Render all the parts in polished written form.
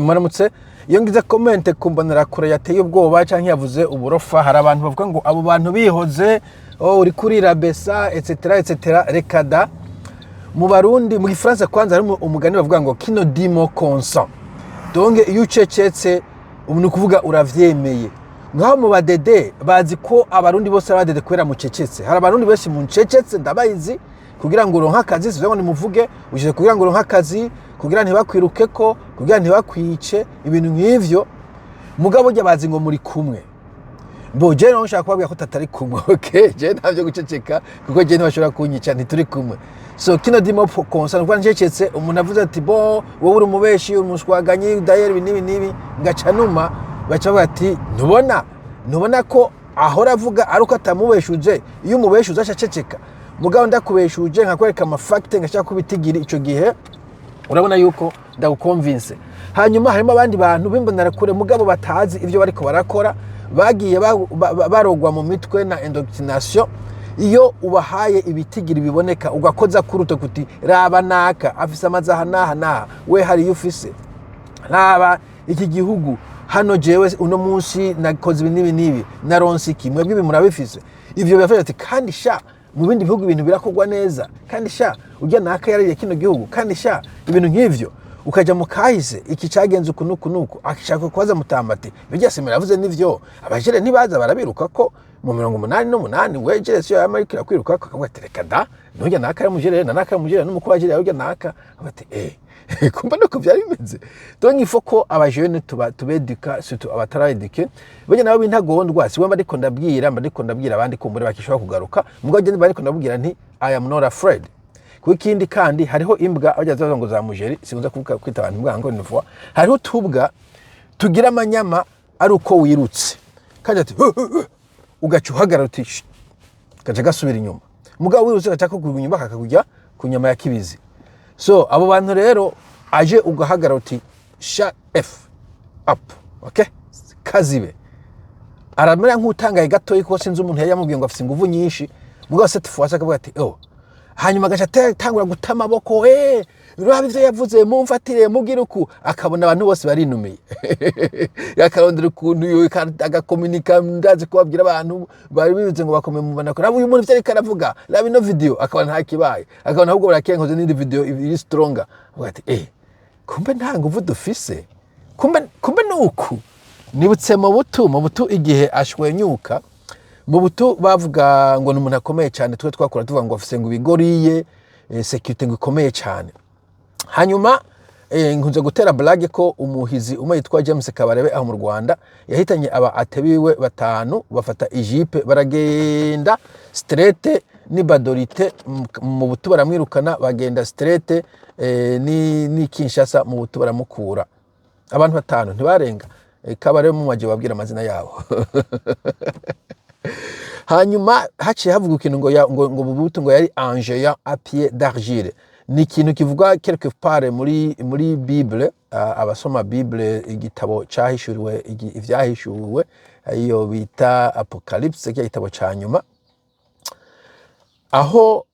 Muramutse. Iyo ngize comment ku mbonerakure yateye ubwoba canke yavuze uburofa, hari abantu bavuga ngo abo bantu bihoze, oh, uri kurira besa, etc etc. Reka da. Mu Barundi, mu Gifaransa kwanza, harimo umugani bavuga ngo "Qui ne dit mot consent". Donc iyo ucecetse ubu ni ukuvuga uravyemeye. Ngaho mu badede bazi ko Abarundi bose ari abadede kubera mucecetse. Hari Abarundi benshi mucecetse, ndabazi, kugira ngo uronke akazi. Sivyo ngo nimuvuge uje kugira ngo uronke akazi, kugira ntibakwirukeko, kugira ntibakwice, ibintu nk'ivyo. Mugabo burya bazi ngo muri kumwe. Bo je naho nshaka kubabwira ko tutari kumwe, okay? Je ntavyo guceceka, kuko je ntibashobora kunyica, ntituri kumwe. So "Qui ne dit mot consent", kuko ncecetse umuntu avuze ati: "Bo wowe uri umubeshi, uri umuswaganyi, dayeri ibi n'ibi n'ibi", ngaca numa, baca bavuga ati: Ntubona ko ahora avuga ari uko atamubeshuje? Iyo umubeshuze aca aceceka. Mugabo ndakubeshuje, nkakwereka ama facts, ngashaka kubitigira, ico gihe urabona yuko ndagukonvinse. Hanyuma harimo abandi bantu b'imbonerakure mugabo batazi ivyo bariko barakora, bagiye barogwa mu mitwe na indoctrination. Iyo ubahaye ibitigiri biboneka, ugakoza kuruto kuti: "Raba naka afise amazi aha n'aha n'aha, we hari iyo ufise, raba iki gihugu hano, jewe uno munsi nakoze ibi n'ibi n'ibi, naronse iki, mwebwe ibi murabifise", ivyo birafasha ati: "Kandi sha mu bindi bihugu ibintu birakorwa neza, kandi sha urya naka yarariye kino gihugu, kandi sha", ibintu nk'ivyo. Ukaja mu kahise, iki cagenze uku nuku nuku, akishaka kubaza mutambati bijya semera yavuze nivyo, abajere ntibaza barabiruka ko mu 88, we génération ya Amerika irakwiruka ko? Akavuga ati: "Reka da, nurya naka ari mujere na naka ari mujere n'umukuru wa jere urya naka." Akavuga ati: "Eh, kumva nuko byari bimeze." Donc il faut ko abajene tuba tubeduka, surtout abataraeduke. Burya nabo b'intagondwa si we mba ndiko ndabwira abandi kumbure bakishobora kugaruka. Mugabo je mba ndiko ndabwira nti: "I am not afraid." Kuko ikindi kandi, hariho imbwa bajya bavuga ngo za mujeri, sinkunze kuvuga kwita abantu imbwa ngo ni vuba. Hariho utubwa tugira amanyama ari uko wirutse, kajya ati ugaca uhagarara uti: "Shh", gaca gasubira inyuma. Mugabo wirutse gaca kugwa inyuma, kakakujya ku nyama ya kibizi. So abo bantu rero, aje ugahagarara uti: "Shut f up, okay", kazibe aramera nk'utangaye gatoyi, kuko sinzi umuntu yari yamubwiye ngo afite inguvu nyinshi. Mugabo cette fois akavuga ati: "Oh", hanyuma agaca atangura guta amaboko: "Eh, raba ivyo yavuze, mumfatire, mugire uku." Akabona abantu bose barinumiye, akarondera ukuntu agakominika. Ndazi ko babwira abantu bari bivuze ngo bakome mu banako: "Raba uyu muntu ivyo ariko aravuga, raba ino video." Akabona nta kibaye, akabona ahubwo barakenkoze n'indi video iri stronger. Avuga ati: "Eh, kumbe nta nguvu dufise, kumbe nuku." Nibutse mu butu igihe ashwenyuka. Mu butu bavuga ngo ni umuntu akomeye cyane. Twe twakora tuvuga ngo afise ngo ibigoriye, sécurité ngo ikomeye cyane. Hanyuma nkunze gutera blague ko umuhizi umwe yitwa James Kabarebe aho mu Rwanda yahitanye aba atebiwe batanu, bafata ijipe baragenda straight ni Badorite mu butu, baramwirukana, bagenda straight ni Kinshasa mu butu, baramukura. Abantu batanu ntibarenga. Kabarebe mu maje babwira amazina yabo. Hanyuma haciye havuga ikintu ngo, ngo Mobutu ngo yari un géant à pied d'argile. Ni ikintu kivuga quelque part muri Bible. Abasoma Bible, igitabo cahishuriwe, ivyahishuwe, iyo bita Apocalypse, cya gitabo ca nyuma, aho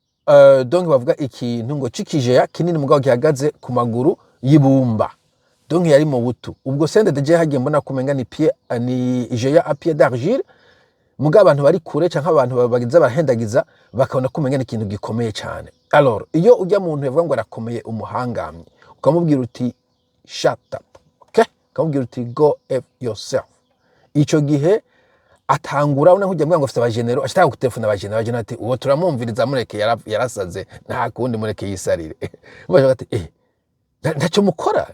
donc bavuga ikintu ngo c'ikijeya kinini mugabo gihagaze ku maguru y'ibumba. Donc yari mu butu ubwo CNDD hagiye mbona kumenga ni pied, ni géant à pied d'argile. Mugabo abantu bari kure canke abantu bagize barahendagiza bakabona ko umenga ni ikintu gikomeye cyane. Alors iyo ujya muntu yavuga ngo arakomeye, umuhangamye, ukamubwira uti: "Shut up, okay", ukamubwira uti: "Go f yourself", ico gihe atangura una nkujya ngo afite abajenero, ashaka gutelefona abajenero. Abajenero ati: "Uwo turamwumviriza, mureke, yarasaze, nta kundi, mureke yisarire." Baje bati: "Eh, ntacyo mukora,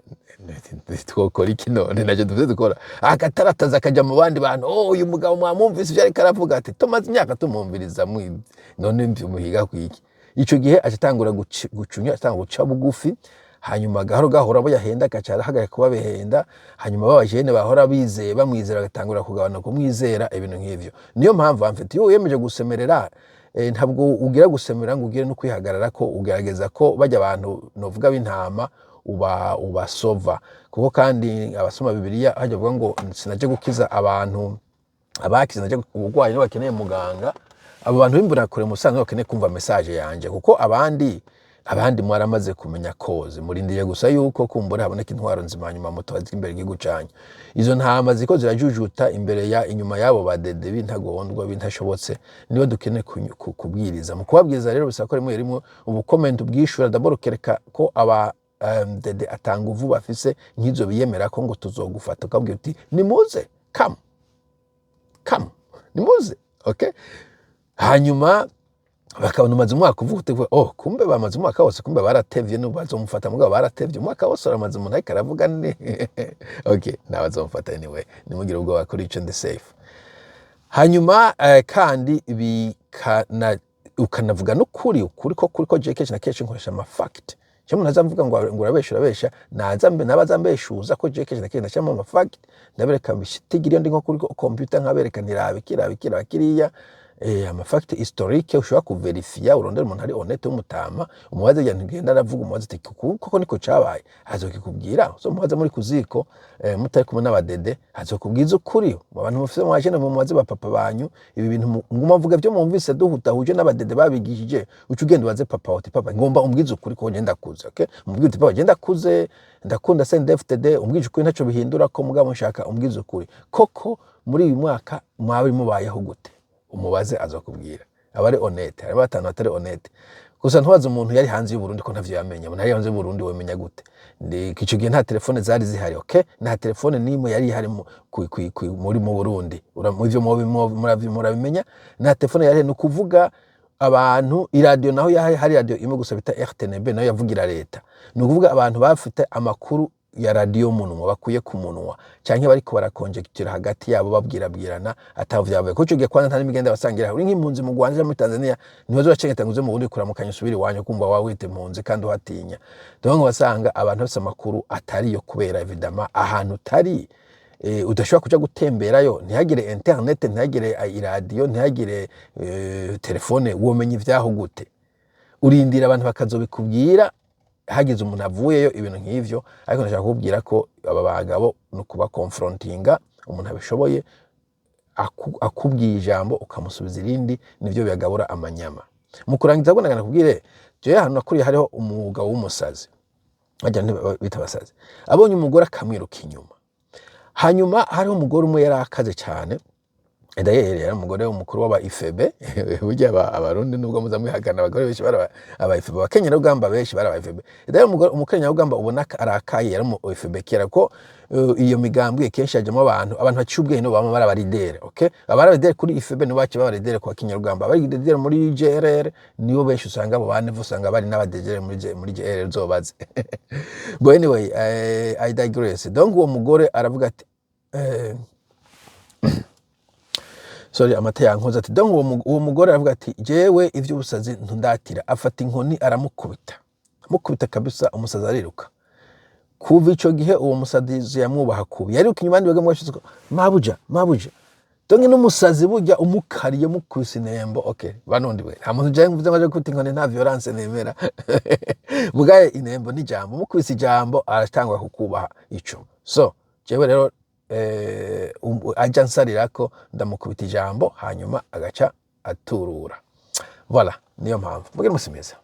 twokora iki none? Ntacyo dufite dukora." Agatarataza akajya mu bandi bantu: "Oh, uyu mugabo mwamwumvise ibyo ariko aravuga?" Ati: "Tumaze imyaka tumwumviriza, none muhiga kwiki?" Ico gihe aca atangura gucunya, atangura guca bugufi. Hanyuma gahoro gahoro abo yahenda agaca arahagarika kubabehenda. Hanyuma babajene bahora bizeye bamwizera bagatangura kugabana kumwizera, ibintu nk'ivyo. Niyo mpamvu amfite iyo wiyemeje gusemerera, ntabwo ugira gusemera ngo ugire no kwihagarara, ko ugerageza ko bajya abantu novuga b'intama uba ubasova. Kuko kandi abasoma Bibiliya hajya bavuga ngo: "Sinaje gukiza abantu abakize, naje uburwayi nibo bakeneye muganga." Abo bantu b'imburakure musanzwe bakeneye kumva message yanje, kuko abandi Abandi mwaramaze kumenya koze, murindiriye gusa yuko kumbura haboneka intwaro nzima, hanyuma mutwaze imbere igihugu canyu. Izo ntama ziko zirajujuta imbere ya inyuma yabo badede b'intagondwa b'intashobotse, nibo dukeneye kubwiriza. Mu kubabwiriza rero bisaba ko rimwe rimwe ubu comment ubwishura d'abord, ukereka ko aba dede atanga uvu bafise nk'izo biyemera ko ngo tuzogufata, ukabwira uti: "Nimuze, come, come, nimuze." Okay, hanyuma bakabona umaze umwaka uvuga uti: "Oh, kumbe bamaze umwaka wose, kumbe baratevye, n'ubu bazomufata." Mugabo baratevye umwaka wose, uramaze umuntu ariko aravuga ni okay, ntabazomufata. Anyway, nimugire ubwoba kuri ico, ndi safe. Hanyuma kandi bikana ukanavuga n'ukuri, ukuri ko kuri ko je kenshi na kenshi nkoresha ama fact. Cyo umuntu aza mvuga ngo urabesha, urabesha, naza mbe nabaza mbeshuza ko je kenshi na kenshi ndashyiramo ama fact, ndabereka bishitigira iyo ndi nko kuri computer, nkabereka nirabe kiraba kiraba kiriya, ama fact historique ushobora kuverifiya. Urondera umuntu ari honnête w'umutama, umubaze igihe ntugenda aravuga, umubaze uti: "Koko niko cabaye?" Azokikubwira. So mubaze muri kuziko, mutari kumwe n'abadede, azokubwiza ukuri. Mu bantu mufise mwajene, mu mubaze ba papa banyu ibi bintu. Nguma mvuga byo mwumvise duhutahuje n'abadede babigishije. Uca ugenda ubaze papa uti: "Papa, ngomba umbwize ukuri ko ngenda kuze." Okay, umubwire uti: "Papa, ngenda kuze, ndakunda CNDD-FDD, umbwije ukuri ntaco bihindura ko, mugabo nshaka umbwize ukuri koko, muri uyu mwaka mwaba mubayeho gute?" Umubaze, azokubwira. Aba ari honnête. Harimo batanu batari honnête gusa. Ntubaze umuntu yari hanze y'u Burundi ko ntavyo yamenya. Umuntu yari hanze y'u Burundi wemenya gute? Ndi ico gihe nta telefone zari zihari. Okay, nta telefone n'imwe yari ihari muri mu Burundi. Ivyo murabimenya, nta telefone yari. Ni ukuvuga abantu iradiyo naho yari hari radiyo imwe gusa bita RTNB, nayo yavugira leta. Ni ukuvuga abantu bafite amakuru ya radiyo munwa bakuye ku munwa, canke bariko barakonjekitira hagati yabo, babwirabwirana ataho vyavuye. Kuko ico gihe kwanza nta n'imigenda basangira. Uri nk'impunzi mu Rwanda canke muri Tanzania, ntibazo bacengeta ngo uze mu Burundi kuramukanya usubire iwanyu, kumva wawe wita impunzi kandi uhatinya. Donc wasanga abantu bafise amakuru atariyo, kubera évidemment ahantu utari, udashobora kuja gutemberayo, ntihagire internet, ntihagire iradiyo, ntihagire telefone, womenya ivyaho gute? Urindira abantu bakazobikubwira hagize umuntu avuyeyo, ibintu nk'ivyo. Ariko ndashaka kukubwira ko aba bagabo ni ukubakonfrontinga. Umuntu abishoboye akubwiye ijambo ukamusubiza irindi, nivyo biyagabura amanyama. Mu kurangiza ahubwo nakubwire, jewe ahantu nakuriye hariho umugabo w'umusazi, bajya bita abasazi, abonye umugore akamwiruka inyuma. Hanyuma hariho umugore umwe yari akaze cyane. D'ailleurs yari umugore w'umukuru w'aba IFB. Burya Abarundi nubwo muza mwihakana, abagore benshi bari aba IFB, abakenyerarugamba benshi bari aba IFB. D'ailleurs umugore umukenyerarugamba ubona ko arakaye yari umu IFB kera, ko iyo migambwe kenshi hajamwo abantu baciye ubwenge, nibo bama bari abalidere. Okay, abari abalidere kuri IFB nibo baciye baba abalidere ku bakenyerarugamba, abari leader muri GRR nibo benshi usanga abo bane usanga bari n'abadegere muri GRR uzobaze. But anyway, I digress. Donc uwo mugore aravuga ati, sorry, amata yankoze. Ati donc uwo mugore aravuga ati: "Jewe ivy'ubusazi ntundatira." Afata inkoni aramukubita, amukubita kabisa, umusazi ariruka. Kuva ico gihe uwo musazi yamwubaha kubi, yariruka inyuma, abandi bagabo bashize ko: "Mabuja, mabuja." Donc n'umusazi burya umukariye mukubise inembo. Okay, banundi we, nta muntu jaye mvuze ngo aje gukubita inkoni, nta violence nemera. Mugaye inembo n'ijambo, mukubise ijambo aratangwa kukubaha ico. So jewe rero aja nsarirako, ndamukubita ijambo, hanyuma agaca aturura. Voilà, niyo mpamvu mugire umusi mwiza.